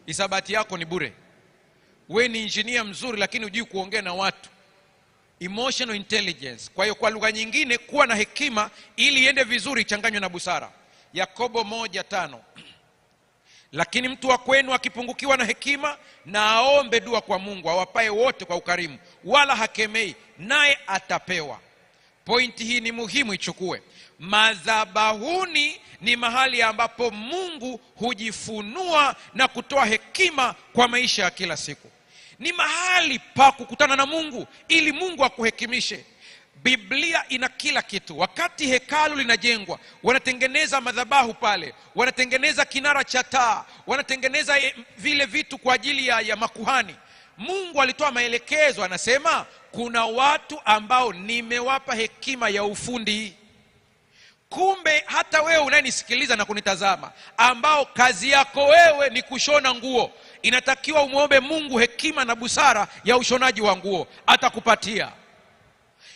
Hisabati yako ni bure. We ni injinia mzuri, lakini hujui kuongea na watu. Emotional intelligence. Kwa hiyo kwa lugha nyingine, kuwa na hekima ili iende vizuri, ichanganywe na busara. Yakobo 1:5. Lakini mtu wa kwenu akipungukiwa na hekima, na aombe dua kwa Mungu awapaye wote kwa ukarimu, wala hakemei, naye atapewa. Pointi hii ni muhimu, ichukue. Madhabahuni ni mahali ambapo Mungu hujifunua na kutoa hekima kwa maisha ya kila siku. Ni mahali pa kukutana na Mungu ili Mungu akuhekimishe. Biblia ina kila kitu. Wakati hekalu linajengwa, wanatengeneza madhabahu pale, wanatengeneza kinara cha taa, wanatengeneza vile vitu kwa ajili ya makuhani. Mungu alitoa maelekezo, anasema kuna watu ambao nimewapa hekima ya ufundi. Kumbe hata wewe unayenisikiliza na kunitazama, ambao kazi yako wewe ni kushona nguo, inatakiwa umuombe Mungu hekima na busara ya ushonaji wa nguo, atakupatia.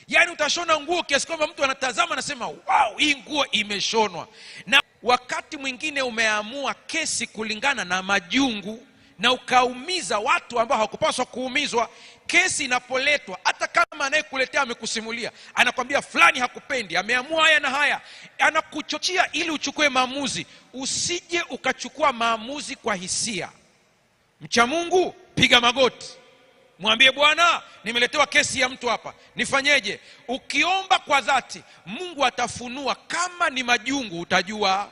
Yaani utashona nguo kiasi kwamba mtu anatazama anasema wow, hii nguo imeshonwa. Na wakati mwingine umeamua kesi kulingana na majungu na ukaumiza watu ambao hawakupaswa kuumizwa. Kesi inapoletwa, hata kama anayekuletea amekusimulia, anakwambia fulani hakupendi, ameamua haya na haya, anakuchochea ili uchukue maamuzi. Usije ukachukua maamuzi kwa hisia. Mcha Mungu, piga magoti, mwambie Bwana, nimeletewa kesi ya mtu hapa, nifanyeje? Ukiomba kwa dhati, Mungu atafunua. Kama ni majungu utajua.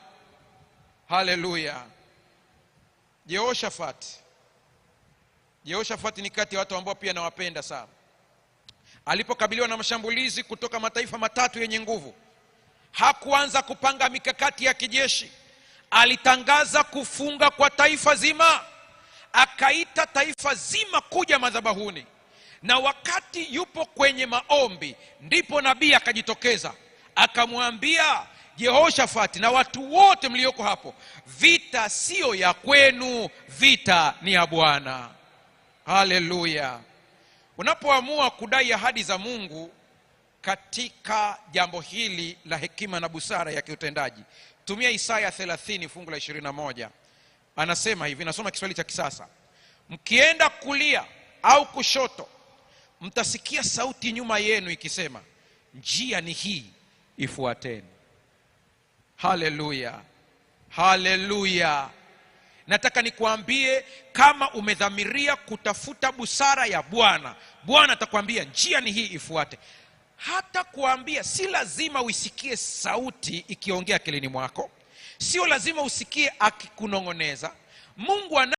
Haleluya. Jehoshafat ni kati ya watu ambao pia nawapenda sana. Alipokabiliwa na mashambulizi kutoka mataifa matatu yenye nguvu, hakuanza kupanga mikakati ya kijeshi. Alitangaza kufunga kwa taifa zima. Akaita taifa zima kuja madhabahuni. Na wakati yupo kwenye maombi, ndipo nabii akajitokeza akamwambia Jehoshafati na watu wote mlioko hapo, vita sio ya kwenu, vita ni ya Bwana. Haleluya. Unapoamua kudai ahadi za Mungu katika jambo hili la hekima na busara ya kiutendaji, tumia Isaya 30 fungu la 21. Anasema hivi, nasoma Kiswahili cha kisasa: mkienda kulia au kushoto, mtasikia sauti nyuma yenu ikisema, njia ni hii, ifuateni. Haleluya. Haleluya. Nataka nikuambie, kama umedhamiria kutafuta busara ya Bwana, Bwana atakwambia njia ni hii, ifuate. Hata kuambia, si lazima uisikie sauti ikiongea akilini mwako. Sio lazima usikie akikunongoneza. Mungu ana